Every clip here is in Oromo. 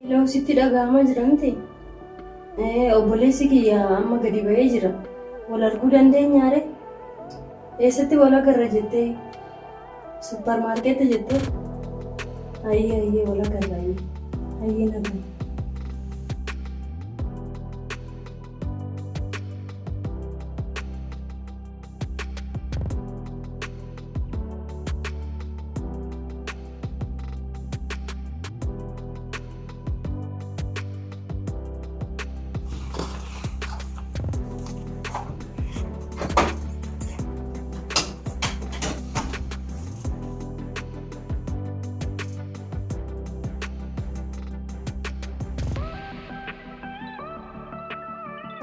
Hello, sitti dhaga'amaa jira miti? Obboleessi kiyya amma gadi ba'ee jira. Wal arguu dandeenyaa ree? Eessatti wal agarra jettee? Supparmaarkeetti jettee? Hayyee hayyee wal agarra hayyee. Hayyee nagaa.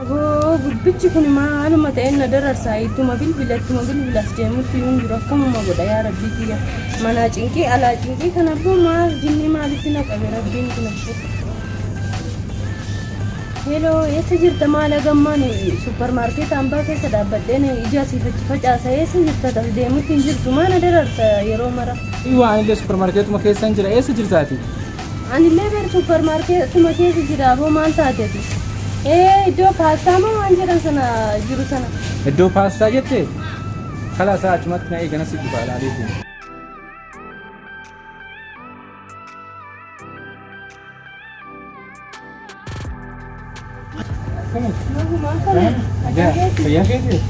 Aboo gurbichi kun maaluma ta'een na dararsaa ittuma bilbila ittuma bilbilas deemutti hin jiru akkamuma godha yaa rabbii kiyya manaa cinqii alaa cinqii kana abboo maal jinnii maalitti na qabe rabbiin kun abboo. Heloo eessa jirta maal hagammaan supparmaarkeeta hambaa keessa dhaabbadheen ija asiif achi facaasa eessa jirta tas deemutti hin jirtu maa na dararta yeroo mara. Iwaa anillee supparmaarkeetuma keessan jira eessa jirtaati? Anillee bar supparmaarkeetuma keessa jira aboo maal taateti? Ee iddoo paastaa moo waan jedhan sana jiru sana. Iddoo paastaa jette? Kalaa isaa achumatti na eegana si dhufa ilaaleetiin. Fayyaa keetii?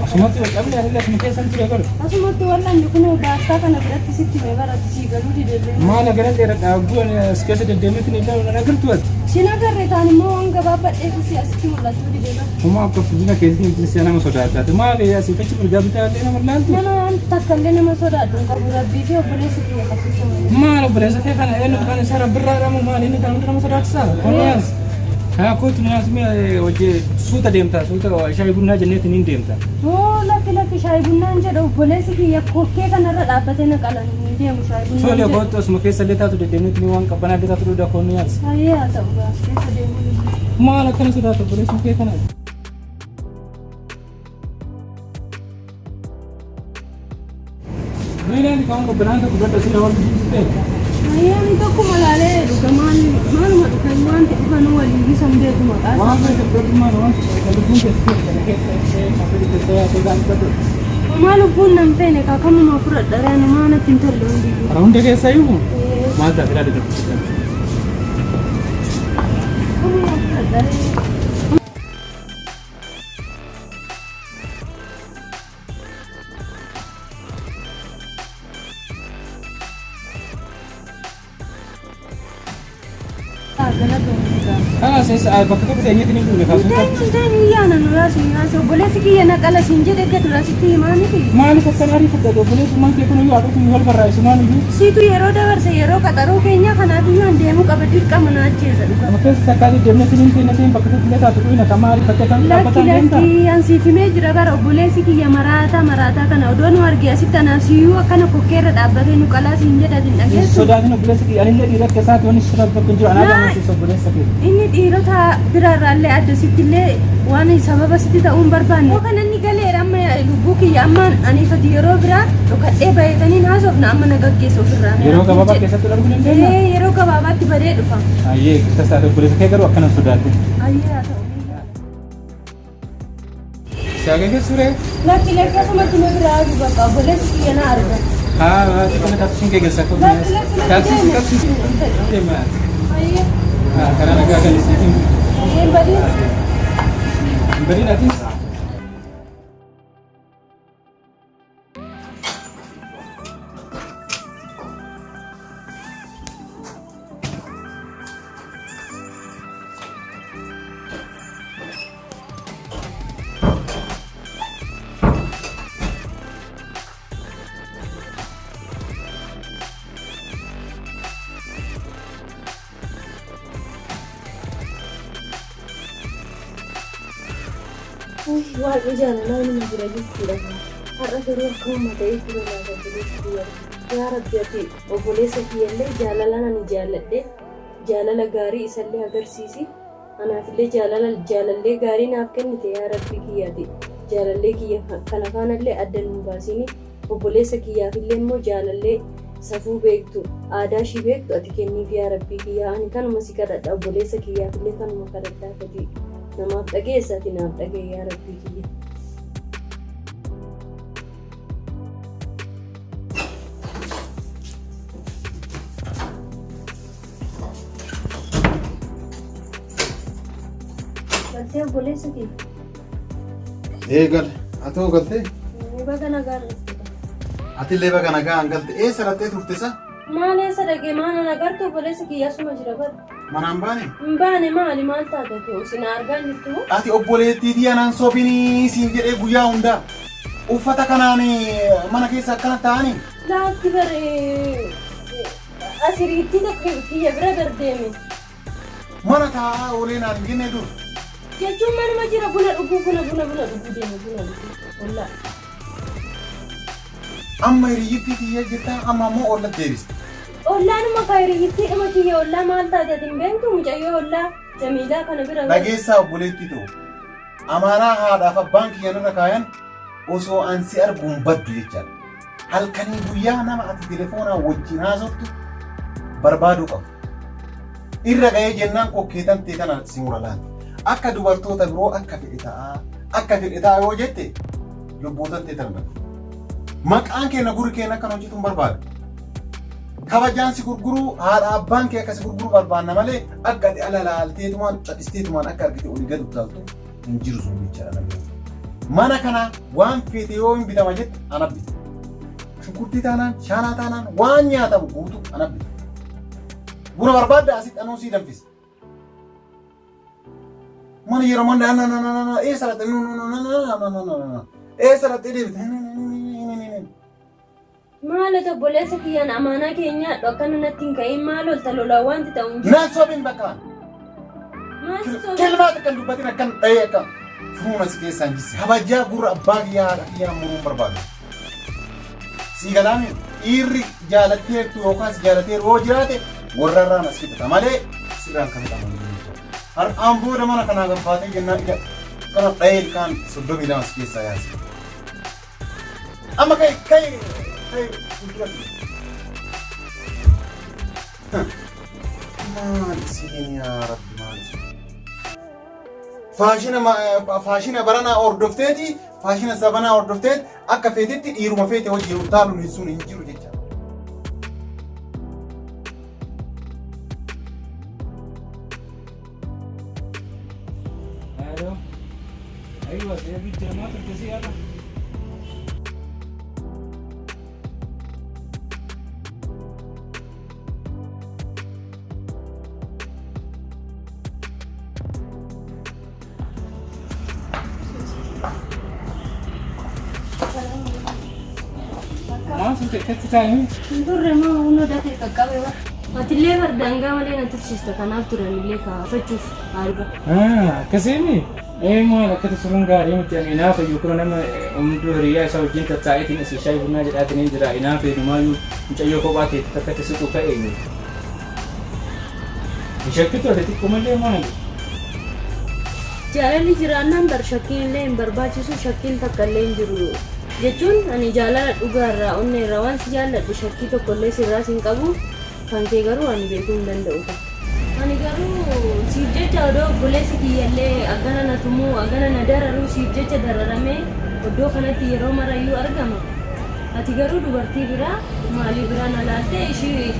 Asumatti wal dhabne anillee asuma keessan ture bara. Asumatti wal'anni kun baastaa kana biratti sitti hime bara sii galuu didellee. Maal agana dheeradha abduu ani as keessa deddeemeetiin illee nan agartu ati. Sin agarre taan immoo waan gabaabbadheef si asitti mul'achuu dide bara. Homaa akka guddina keetiin si nama sodaataate maali asii fachi mirgaa bitaa illee nama laaltu. Nama waan takka illee nama sodaadhu hin qabu rabbii fi obboleessi kiyya tokkicha malee. Maal obboleessa kee kana eenyu kan isa rabbirraa dhamu maal inni kan hunda nama sodaachisaa? Kooniyaas. Haa kootu ni asmi hojii suuta deemta suuta shaayii bunnaa jenneetiin hin deemta. Hoo lakki lakki shaayii bunnaan jedha obboleessi kiyya kokkee kanarra dhaabbatee na qalan hin deemu shaayii bunnaan Tole jedha. kootu asuma keessa illee taatu deddeemneetiin waan qabbanaa illee taatu dhuda kooniyaas. Hayyee haa ta'u gaas keessa deemuu ni jira. Maal akkana sodaata obboleessi kee kana? Meelaan kaan qabbanaan tokko gadda sila wal jibsite. Hayyee tokkuma laalee dhuga maal maaluma dhugan waan ta'e dhugan waliin isan beeku maqaa Waan feete fudhadhu maal waan kan lubbuun keessa kana keessa kan fedhi keessa yaasee gaan fudhadhu. Homaa lubbuun nan feene kaa kamuma fudhadha ree numaa natti hin tolle hundiyyuu. Kana hunda keessa iyyuu maal ta'a filaa deddeebisu. Kamuma fudhadha ree. Kana seessa bakka tokko teenyeetiin hin dhugne kaasuun Hundeen hundeen yaana nu yaasi nu yaasi obboleessi kiyya na qala siin jedhe gad dura sitti himaa miti. Maaliif akkan ariifadha obboleessummaan kee kun iyyuu haadhotu wal barraa'isumaan iyyuu. Siitu yeroo dabarse yeroo qaxaruu keenya kanaaf iyyuu an deemuu qaba dirqama na ajjeesa dhugaa. Nama keessa takkaa deddeemneetiin hin teenyeetiin bakka tokko illee taatu dhuyna kan maaliif akka isaan Lakki dhaabbataan deemta. lakki an siif himee jira bara obboleessi kiyya maraataa maraataa kana odoo nu arge asitti anaaf siyyuu akkana kokkeerra dhaabbatee nu qalaa siin jedha hin dhageessu. Sodaatin obboleessa kee anillee dhiira akka isaati wanni sodaatu tokko hin jiru anaa Naa- amansiisa obboleessa kee. Inni dhiirota biraarraallee adda sittillee waan sababa sitti ta'uu hin barbaanne. Yoo kana inni galeera amma lubbuu kiyya amma aniifati yeroo biraa dhokadhee baheetaniin haasofna amma na gaggeessa ofirraa. Yeroo gabaabaa keessatti wal arguu dandeenya? Ee, yeroo gabaabaatti badee dhufa. Ayyee akkas taate obboleessa kee garuu akkana hin sodaatin. Ayyee haa ta'u. Shaagee suree? Lakki lakki asumatti na biraa aduu bakka obboleessi kiyya na arga. Haa haa xiqqoo taaksiin kee geessa akka Lakki lakki lakki taaksii si deemi. qabsiisi. Deema. Ayyee. Haa karaa nagaa kan isiitiin. Ayyee hin badiin. Hin badiin atis. Waaqni jaalalaa inuma jira jechuudha. Har'a garuu akkamuma ta'ee ture laata obboleessi kiyya. Yaa Rabbi ati obboleessa kiyyallee jaalalaan ani jaalladhe jaalala gaarii isallee agarsiisi. Anaafillee jaalala jaalallee gaarii naaf kennite yaa Rabbi kiyya ati jaalallee kiyya kana faanallee adda nun baasini. Obboleessa kiyyaafillee immoo jaalallee safuu beektu aadaa ishii beektu ati kenniif yaa Rabbii kiyyaa ani kanuma si kadhadha obboleessa kiyyaafillee kanuma kadhadhaa ati namaaf dhageessa ati naaf dhaga'i yaa Rabbii kiyya. Galtee obboleessa kiyya. Ee gale. Atoo galtee? Baga nagaan dhufte. Atillee baga nagaan galte. Eessa dhaqxee turte sa? Maal eessa dhaqee maal na agartu obboleessa kiyya asuma jira bara. Manaan baane? Hin baane maali maal taate ati isin argaa hin jirtu moo? Ati obboleettii tiyya naan sobinii siin jedhee guyyaa hundaa. Uffata kanaan mana keessa akkana taa'anii. Laakki bar asiriittii tokko kiyya bira bar deeme. Mana taa'aa oolee naan hin jenne dur. Jechuun manuma jira buna dhuguu buna buna buna dhuguu deeme buna dhuguu. Ollaa. Amma hiriyyittii tiyya jirta amma ammoo olla deebiste. Ollaanuma kaa hiriyyittii dhuma kiyya ollaa maal taate ati hin beektu mucayyoo ollaa Jamiilaa kana bira. Dhageessaa obboleettii too. Amaanaa haadhaaf abbaan kiyya narra kaayan osoo an si arguun baddu jechaadha. Halkanii guyyaa nama ati telefoonaan wajjin haasoftu barbaaduu qabu. Irra ga'ee jennaan kokkeetan tee tana si mura laata. Akka dubartoota biroo akka fedhe ta'aa akka fedhe ta'aa yoo jette lubbuutan tee tana dhabdu. Maqaan keenya gurri keenya akkan hojjetu hin barbaadu. Kabajaan si gurguruu haadha abbaan kee akka si gurguruu barbaanna malee akka ati ala laalteetumaan cadhisteetumaan akka argite olii gad utaaltu hin jiru sun jechaadha namni. Mana kana waan feete yoo hin bitama jette ana bita. Shunkurtii taanaan, shaanaa taanaan waan nyaatamu guutuu ana bita. Buna barbaadda asitti anuu sii danfisa. Mana yeroo mana na na na na eessa dhaqxee na na na na na na na eessa dhaqxee deebite. Maal ati obboleessa kiyyaan amaanaa kee nyaadhu akkana natti hin ka'iin maal olta lolaa wanti ta'u hin jiru. Naan sobin bakka. Maal si sobe? Kilmaa takka hin dubbatin akkan dhahee akka fuuna si keessaan jisse. Kabajaa gurra abbaa kiyyaa haadha kiyyaa muruun barbaadu. Sii galaami dhiirri jaalatteertu yookaan si jaalateeru yoo jiraate warrarraan as fidata malee sirraan kan fidhamu hin jiru. Har'aan booda mana kanaa gad baatee jennaan ija kana dhahee ilkaan 32 si keessaa yaase. Amma kai kai kai fuuldura kiyya. Maal isiin yaa Rabbi maal isiin. Faashina faashina baranaa hordofteeti faashina sabanaa hordofteet akka feetetti dhiiruma feete hojii utaaluun hin sun hin jiru jecha. Hello. Aywa, deebii jira maa turte si yaada? Maal turte akkatti taa'e? Hin turre moo hunda dafee qaqqabe bara. Atillee bar daangaa malee na tursiista kanaaf turanillee kaafachuuf arga. Akkasiini? Ee maal akkatti turuun gaarii miti ani inaafa iyyuu kun nama hunduu hiriyyaa isaa wajjin tattaa'eetiin asii shaayii bunnaa jedhaatiin hin jira inaafa hedumaayyuu mucayyoo kophaa teetti takkatti siqu ka'e iyyuu. Hin shakkitu ati xiqqoomallee maali? Jaalalli jiraannaan bar shakkiin illee hin barbaachisu shakkiin takka illee hin jiru jechuun ani jaalala dhugaa irraa onnee irraa waan si jaalladhu shakkii tokko illee sirraas hin qabu kan kee garuu ani beekuu hin danda'u ka. Ani garuu siif jecha odoo obboleessi kiyya illee akkana na tumuu akkana na dararuu siif jecha dararamee oddoo kanatti yeroo marayyuu argama. Ati garuu dubartii biraa maalii biraa na laaltee ishii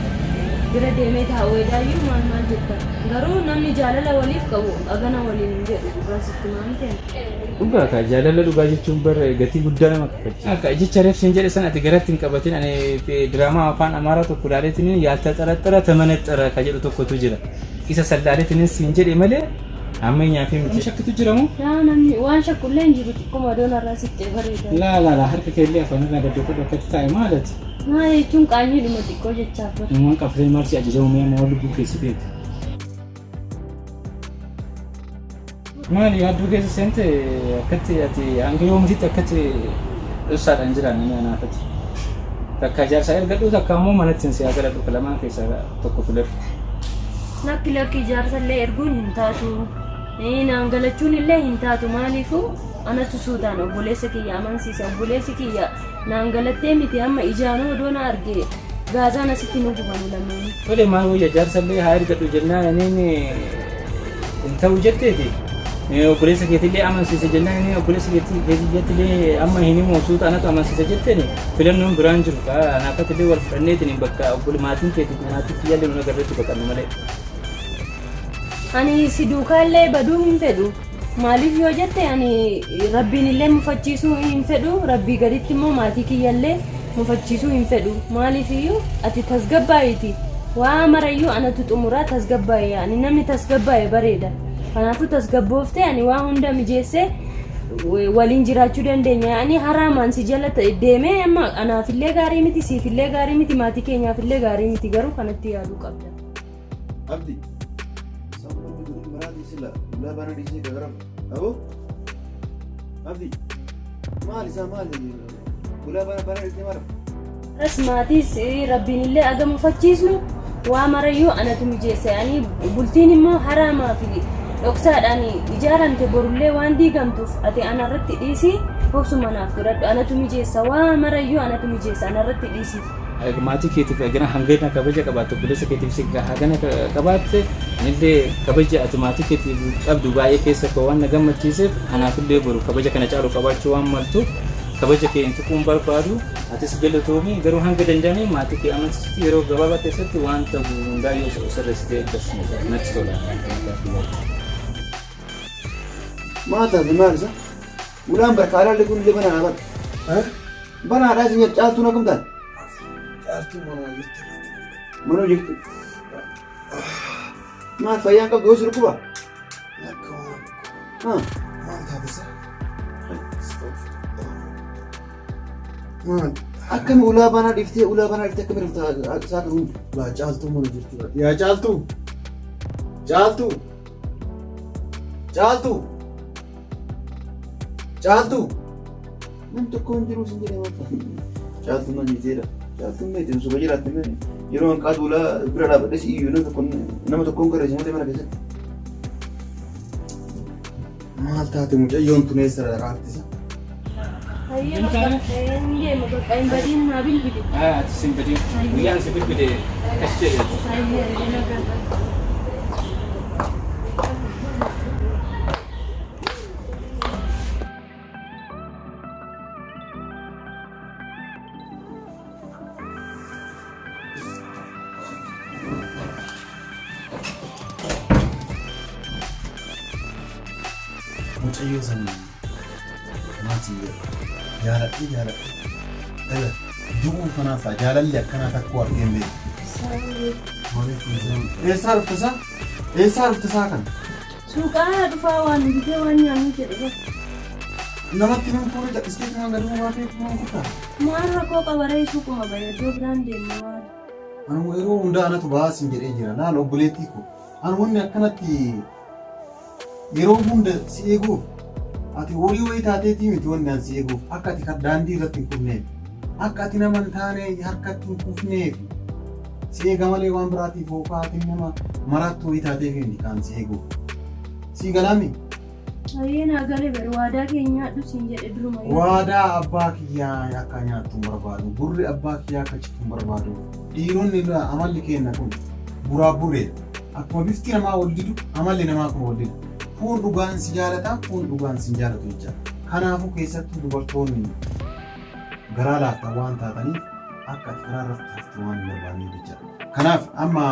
bira deemee taa'u edaayyuu maal maal jetta. Garuu namni jaalala waliif qabu agana waliin hin jedhu dhugaa sitti maal ta'e. Dhugaa kaa jaalala dhugaa jechuun bar gatii guddaa nama kaffalchiisa. Akka jecha reef siin jedhe san ati garatti hin qabatin ani diraamaa afaan Amaaraa tokko ilaaleetiin yaaltaxaraxara tamanaxara ka jedhu tokkotu jira. Isa san laaleetiin siin jedhe malee amma nyaafii miti. Shakkitu jira moo? Yaa namni waan shakkullee hin jiru xiqquma odoon har'aa sitti bareeda. Laa laa laa harka keellee afaan irraa gad godhu akkatti taa'e maalati? Maal jechuun qaanyiidhuma xiqqoo jechaaf bar. Uumaan qabsee maal si ajajamu mee amma waan lubbuu keessi feete. Maali yaaddoo keessa seente akkatti ati hanga yoomititti akkatti dhossaadhaan jiraan inni anaafati. Takka jaarsaa ergadhu takka immoo manatti hin siyaa galadhu ka lamaan keessaa tokko filadhu. Lakki lakki jaarsa illee erguun hin taatu. Naan galachuun illee hin taatu maaliifuu anatu suutaan obboleessa kiyya amansiisa obboleessi kiyya naan galattee miti amma ijaanuu odoo na arge Gaazaan asitti nu gubanu lameenuu. Tole maal wayya jaarsallee haa ergadhu jennaan aniin hin ta'u jetteeti. Obboleessa keetillee amansiise jennaan inni obboleessa keetillee amma hin himu suuta anatu amansiisa jetteeni filannoon biraan jiru kaa anaafatillee wal fudhanneetiin bakka obbole maatiin keetii fi maatiin kiyyaallee nu agarreetti baqannu malee. Ani si duukaallee baduu hin fedhu. Maaliif yoo jette ani Rabbiinillee mufachiisuu hin fedhu, Rabbii gaditti immoo maatii kiyyallee mufachiisuu hin fedhu. Maaliif iyyuu ati tasgabbaa'iiti waa marayyuu anatu xumuraa tasgabbaa'i. Ani namni tasgabbaa'e bareeda. Kanaafuu tasgabbooftee ani waa hunda mijeessee waliin jiraachuu dandeenya. Ani haraamaan si jala deemee amma anaafillee gaarii miti, siifillee gaarii miti, maatii keenyaafillee gaarii miti garuu kanatti yaaduu qabda. Abdi. Sababa bidiruun biraatii sila ulaa bana dhiisee gagaramu. Aboo. Abdi. Maal isaa maali? Ulaa bana bana dhiisee maal? As maatiis rabbiin illee aga mufachiisnu waa marayyuu anatu mijeesse. Ani bultiin immoo haraamaa fi dhoksaadhaan ijaaramte borullee waan diigamtuuf ati anarratti dhiisii obsuma naaf godhadhu anatu mijeessa waa marayyuu anatu mijeessa anarratti dhiisii. Maatii keetiif hagana hangana kabaja qabaatte obboleessa keetiif si hagana qabaatte anillee kabaja ati maatii keetiif qabdu baay'ee keessa koo waan na gammachiiseef anaafillee boru kabaja kana caalu qabaachuu waan maltuuf kabaja kee hin tuquun barbaadu atis galatoomi garuu hanga danda'ame maatii kee amansiisti yeroo gabaabaa keessatti waan ta'u hundaa yoo sirreessitee akkas natti tola. Maal taate maal isa? Ulaan barka alaalli kun illee banaa dhaabata. Banaadhaa isin jedhu caaltuun akkam taate? Caaltuu manuma jirti. Manuma jirti. Maal fayyaan qabdu hoos dhukkuba? Akka waan Haa. maal taate isa? Maal? Akkami ulaa banaa dhiiftee ulaa banaa dhiiftee akkami rafta isaa kan hunda? Laa caaltuu mana jirti. Yaa caaltuu! Caaltuu! Caaltuu! Caaltuu! Nam tokko hin jiru sin jedhee maal Caaltuun maal jeteedha? Caaltuun meeti osoo jiraatte mee yeroo hanqaatu ulaa bira dhaabadhee si iyyuu nama tokko nama tokkoon garreessa malee mana keessatti. Maal taate mucayyoon tun eessa dhaqaattisa? Hayyee bakka hin deema bakka hin badiin naa bilbili. Ati sin badin guyyaan si bilbile akkas jedhe. Hayyee hayyee nagaa. Mucayyoo san maatii jaaladhee jaaladhee dhala du'uu kanaaf ta'a jaalalli akkanaa takkuu argee hin beeku. Eessaa dhufte isaa? Eessaa dhufte isaa kana? Suuqaa dhufaa waan bitee waan nyaannu jedhe bar. Namatti nan fuudhee cal'istee tumaan gadi baatee tumaan kuttaa. Maal rakkoo qaba ree suuquma bahe iddoo biraan deemna maal. Anuma yeroo hundaa anatu ba'aa siin jedhee jira. Laal obboleettii koo. An wanni akkanatti yeroo hunda si eeguuf ati horii wayii taateetii miti wanni an si eeguuf akka ati daandii irratti hin kufneef akka ati nama hin taane harkatti hin kufneef si eega malee waan biraatiif hookaa ati nama maraattuu wayii taateef miti kan si eeguuf. Sii galaami? Hayyee naa gale bar waadaa kee nyaadhu siin jedhe duruma yoo. Waadaa abbaa kiyyaa akka nyaattu hin barbaadu. Gurri abbaa kiyyaa akka citu hin barbaadu. Dhiironni irraa amalli keenna kun buraabburreedha. Akkuma bifti namaa wal didu amalli namaa kun wal dida. Kuun dhugaan si jaalata, kuun dhugaan si hin jaalatu jecha. Kanaafuu keessattuu dubartoonni garaa laaftan waan taataniif akka ati karaa irratti haftu waan hin barbaanneef jecha. Kanaaf amma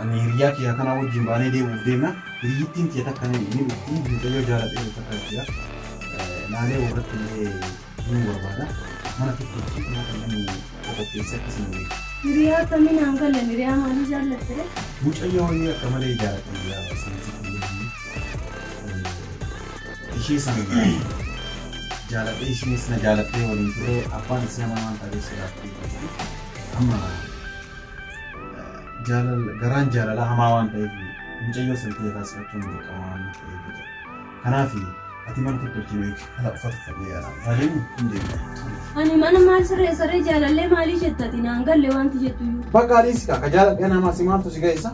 ani hiriyyaa kiyya kanaa wajjin baanee deebi'uuf deemna. Hiriyyittiin tiyya takka ni dhufti. Mucayyoo jaaladhee takka jira. Laalee warratti illee himuu barbaada. Mana tokkotti nyaata namni qopheessee akkasuma beeku. Hiriyaa akkamii naan galan hiriyaa maalii jaallatte? Mucayyoo wayii akka malee jaaladhee jira. Seensi kiyya ishee sana jaaladhee isheenis na jaalattee waliin turre abbaan isii hamaa waan taateef sodaattee jirti. Amma jaalala garaan jaalalaa hamaa waan ta'eef mucayyoo san ta'e taasifachuun dirqama waan ta'eef jecha. Kanaaf ati mana tottolchii beeki haala uffata uffadhee yaala. Adeemu hin deemna. Ani mana maal sirreessaree jaalallee maalii jetta ati naan galle wanti jettu iyyuu. Bakka adiis kaa ka jaaladhee namaa si maaltu si ga'isa?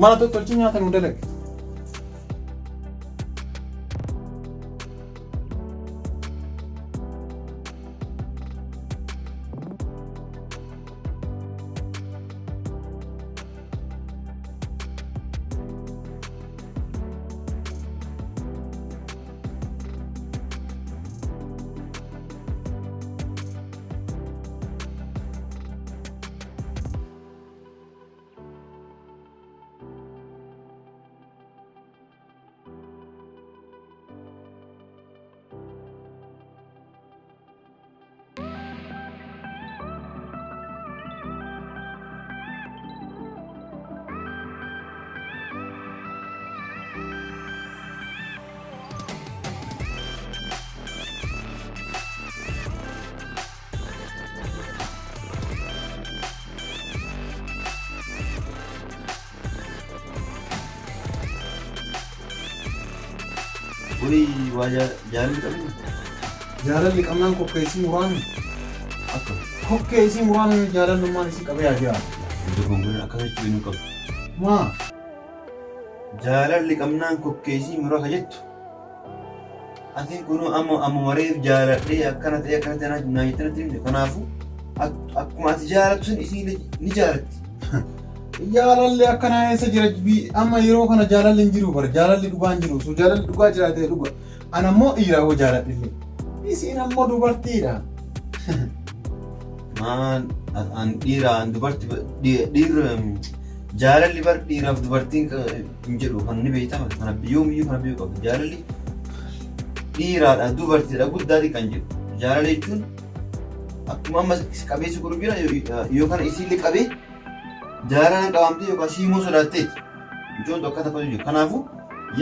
Mana tottolchii nyaata nu dalage. Wayi waa jaalalli qabni. Jaalalli qabnaan kokkee isii muraami. Akka. Kokkee isii muraami jaalallummaan isii qabee haa jiraatu. Dogongoran akkas jechuu hin qabu. Maa? Jaalalli qabnaan kokkee isii muraa ka jettu. Ati kunuu amma ammuma reef jaaladhee akkana ta'e akkana ta'e naa jettee natti himte. Kanaafuu akkuma ati jaalattu sun isiin ni jaalatti. Jaalalli akkanaa eessa jira? Amma yeroo kana jaalalli hin jiru bara. Jaalalli dhugaa hin jiru. Osoo jaalalli dhugaa jiraate dhuga. Ana ammoo dhiira hoo jaaladhillee. Isiin ammoo dubartiidha. Maan an dhiira an dubarti dhiirri jaalalli bar dhiiraaf dubartiin hin jedhu kan ni beektama kana yoomiyyuu kana beeku qabda jaalalli dhiiraadha dubartiidha guddaa xiqqaan jedhu jaalala jechuun akkuma amma qabee si godhu jira yoo kana isiillee qabee jaalalaan qabamtee yookaan siimuu sodaatteeti mucoon tokko akka tokko jiru kanaafuu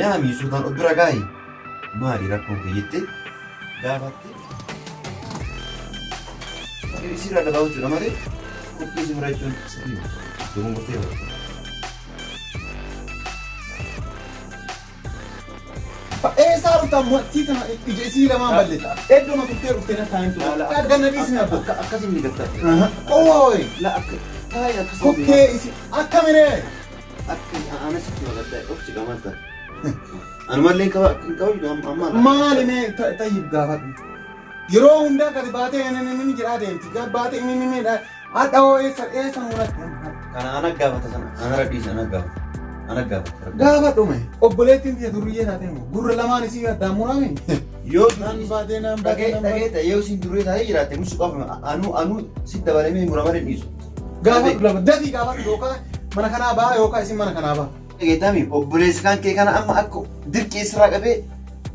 yaami suutaan of bira gaahi maali rakkoon kee jettee gaafattee Isirraa dabaa jechuudha malee qophii si bira jechuun sirrii miti. Dogongortee bara. Eessaa dhufta ammoo tana ija isii lamaan balleessa. Iddoo turtee dhuftee natti haa himtu. Ganna dhiisni abbo. Akka akkasiin ni gattaa. Ooyi La akka taa'ee akkasiin. Kokkee isii akkamiree. Akka anas itti magaddaa obsi qamalta. Anumallee hin qaba hin qabu amma. Maali mee tayyib gaafadhu. Yeroo hundaa gadi baatee inni inni jedhaa deemti. Gadi baatee inni inni jedhaa. Hadha hoo eessa eessa mul'atti? Kana ana gaafata sana ana radhiisa ana gaafata. Ana gaafata. Gaafadhu mee obboleettiin tiyya durriyyee taatee moo gurra lamaan isii addaan muraame. Yoo Naan baatee naan baatee dhagee naan baatee. dhagee yoo isin duree taatee jiraatte musu qofa anuu anuu si dabalamee muramalee dhiisu. Gaafadhu lama dafii gaafadhu yookaan mana kanaa ba'a yookaan isin mana kanaa ba'a. Dhageettaami obboleessi kan kee kana amma akka dirqii sirraa qabee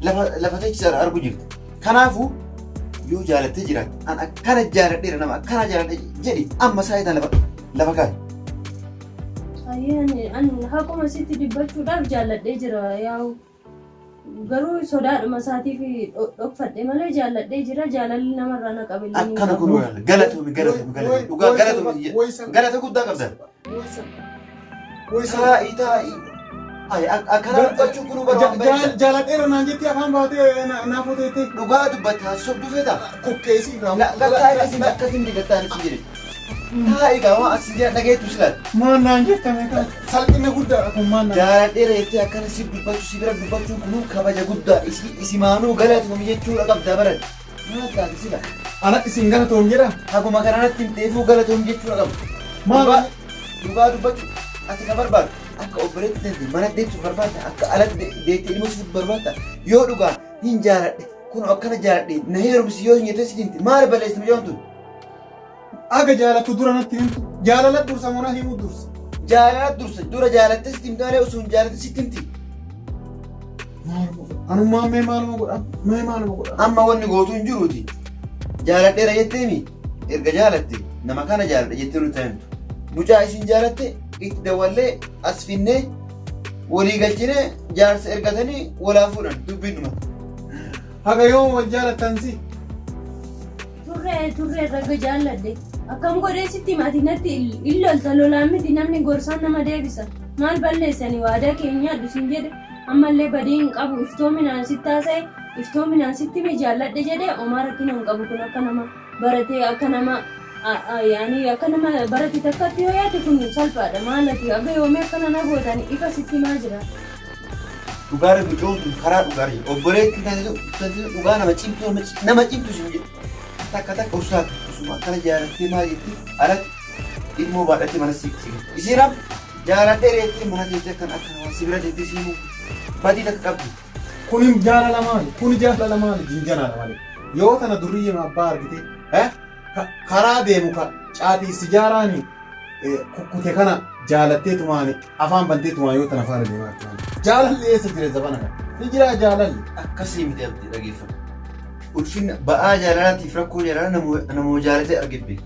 lafa lafa teechisa argu jirta. Kanaafuu yoo jaalattee jiraatte an akkana jaaladheera nama akkana jaaladhe jedhi amma saayitaan lafa lafa kaa'i. Ayyee ani ani haquma sitti dubbachuudhaaf jaalladhee jira yaa'u garuu sodaadhuma isaatiif dhokfadhe malee jaalladhee jira jaalalli namarraa na qabe illee hin Akkana qabu. kun galatoomi galatoomi galatoomi dhugaa galatoomi galata guddaa qabda. Taa'i taa'i. Ay akkana dubbachuun kun bara waan bareeda. Jaaladheera naan jettee afaan baatee naa fuuteetti. Dhugaa dubbatta sobdu feeta. Kokkee isii irraa. Gattaa akkasiin akkasiin gattaa ani si jedhe. Taa'i gaa waan asii jedhan dhageettu silaati. Maal naan jettame kan salphina guddaadha kun maal naan. Jaaladheera jettee akkana si dubbachuu si bira dubbachuun kun kabaja guddaa isi isimaanuu galatoomi jechuudha qabda baran. Maal taate sila? Ana isin galatoom jedha. Haguma kanarratti hin xeefuu galatoom jechuudha qabda. Maal Dhugaa dubbachuu ati ka barbaadu akka obboleetti tante mana deemtu barbaadda akka ala deettee ilmoo si barbaadda yoo dhugaa hin jaaladhe kun akkana jaaladhe na heerumsi yoo hin jettee si himte maal balleessite mucaan tun? Aga jaalattu dura natti himtu. Jaalala dursa moo na himuu dursa? Jaalala dursa dura jaalattee sitti himte malee osoo hin jaalatte sitti himti. Anummaa mee maaluma godha? Mee maaluma godha? Amma wanni gootu hin jiruuti. Jaaladheera jetteemi erga jaalatte nama kana jaaladha jettee nutti himtu. Mucaa isin jaalatte itti dawwallee as finnee walii galchinee jaarsa ergatanii walaa fuudhan dubbiin dhumata. Haga yoom wal jaalattan si? Turree turree raga jaalladhe. Akkam godhee sitti hima ati natti in lolta lolaan miti namni gorsaan nama deebisa. Maal balleessani waadaa kee nyaadhu siin jedhe ammallee badii hin qabu iftoominaan sitti haasa'e iftoominaan sitti hime jaalladhe jedhe homaa rakkina hin qabu kun akka nama baratee akka nama yaani akka nama barate takkatti yoo yaadde kun salphaadha maal ati haga yoomii akkana na gootani ifa sitti himaa jira. Dhugaa rabbi mucoon tun karaa dhugaa rabbi obboleettiin taasisu dhugaa nama cimtuu nama cimtu sin jedhu takka takka usaatu usuma akkana jaalattee maal jetti alatti ilmoo baadhattee mana si si isiin amma jaaladhee reettee mana teettee akkan akkana waan si bira teettee si himuu badii takka qabdi. Kun jaalala maali? Kun jaalala maali? Jinjanaadha malee. Yoo tana durriyyee abbaa argite karaa deemu ka caatii sijaaraani kukkute kana jaalattee tumaani afaan bantee tumaa yoo tana faana deemaa jirtu. Jaalalli eessa jira zabana kana? Ni jiraa jaalalli. Akkasii miti abdii dhageeffadhu. Ulfinna ba'aa jaalalaatiif rakkoo jaalalaa namoo jaalatee arge beeka.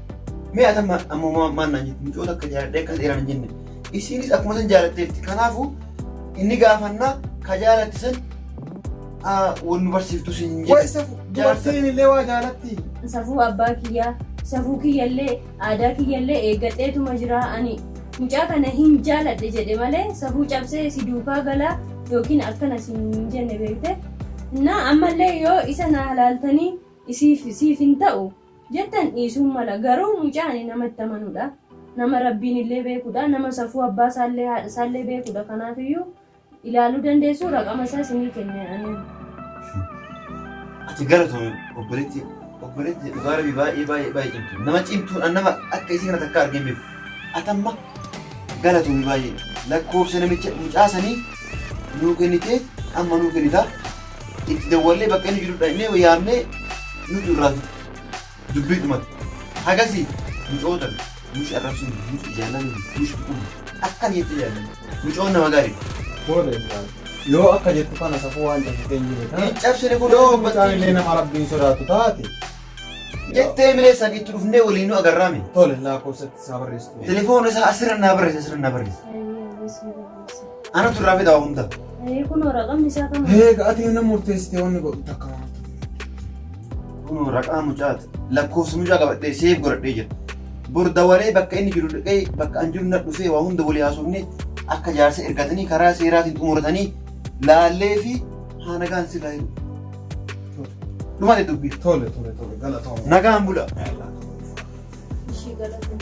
Mee ati amma ammoo maal naan jettu mucoo takka jaaladhee akkas dheeraan hin jenne. Isiinis akkuma san jaalatteerti. Kanaafuu inni gaafannaa ka jaalatte san wal nu barsiiftu sin Way jedhe. safu dubartiin illee waa jaalatti. Safuu abbaa kiyyaa safuu kiyyallee aadaa kiyyallee eeggadheetuma jira ani mucaa kana hin jaaladhe jedhe malee safuu cabsee si duukaa galaa yookiin akkana si hin jenne beekte. Na ammallee yoo isa naa laaltanii isiif siif hin ta'u jettan dhiisuun mala. Garuu mucaa ani nama itti amanudha. Nama Rabbiin illee beekudha. Nama safuu abbaa isaallee haadha isaallee beekudha. Kanaafiyyuu ilaaluu dandeessu raqama isaa isinii kenne ani. Ati galatoomi obboleetti obboleetti dhugaa rabbii baay'ee baay'ee baay'ee cimtu. Nama cimtuun an nama akka isii kana takka argee hin beeku. Ati amma galatoomi baay'ee lakkoofsa namicha mucaa sanii nuu kennitee amma nuu kennitaa itti dawwallee bakka inni jiru dhaqnee yaamnee nuti irraa fixa. Dubbii dhumate. Hagasii mucoota muci arrabsuun muci jaalalli muci tuquun akkan jettee jaalladha. Mucoon nama gaarii. Booda hin jaalladhu. Yoo akka jettu kana safuu waan cabsitee hin jiru Hin taate. cabsine kun Yoo mucaan illee nama rabbiin sodaatu taate. Jettee milee sadiitti dhufnee waliin nu agarraame. Tole lakkoofsa itti isaa barreessitu. Telefoona isaa asirra naa barreessa asirra naa barreessa. Anatu irraa fida waa hunda. Kunoo raqamni isaa kama. Eega ati nama murteessitee wanni godhu takka waan. Kunoo raqaa mucaati. Lakkoofsa mucaa qabadhee seef godhadhee jira. Bor dawalee bakka inni jiru dhaqee bakka an jiru na dhufee waa hunda walii haasofnee akka jaarsa ergatanii karaa seeraatiin xumuratanii laallee fi haa nagaan sirraa jiru. Dhumate dubbii. Tole tole tole galatooma. Nagaan bula. Ishii galatoomna.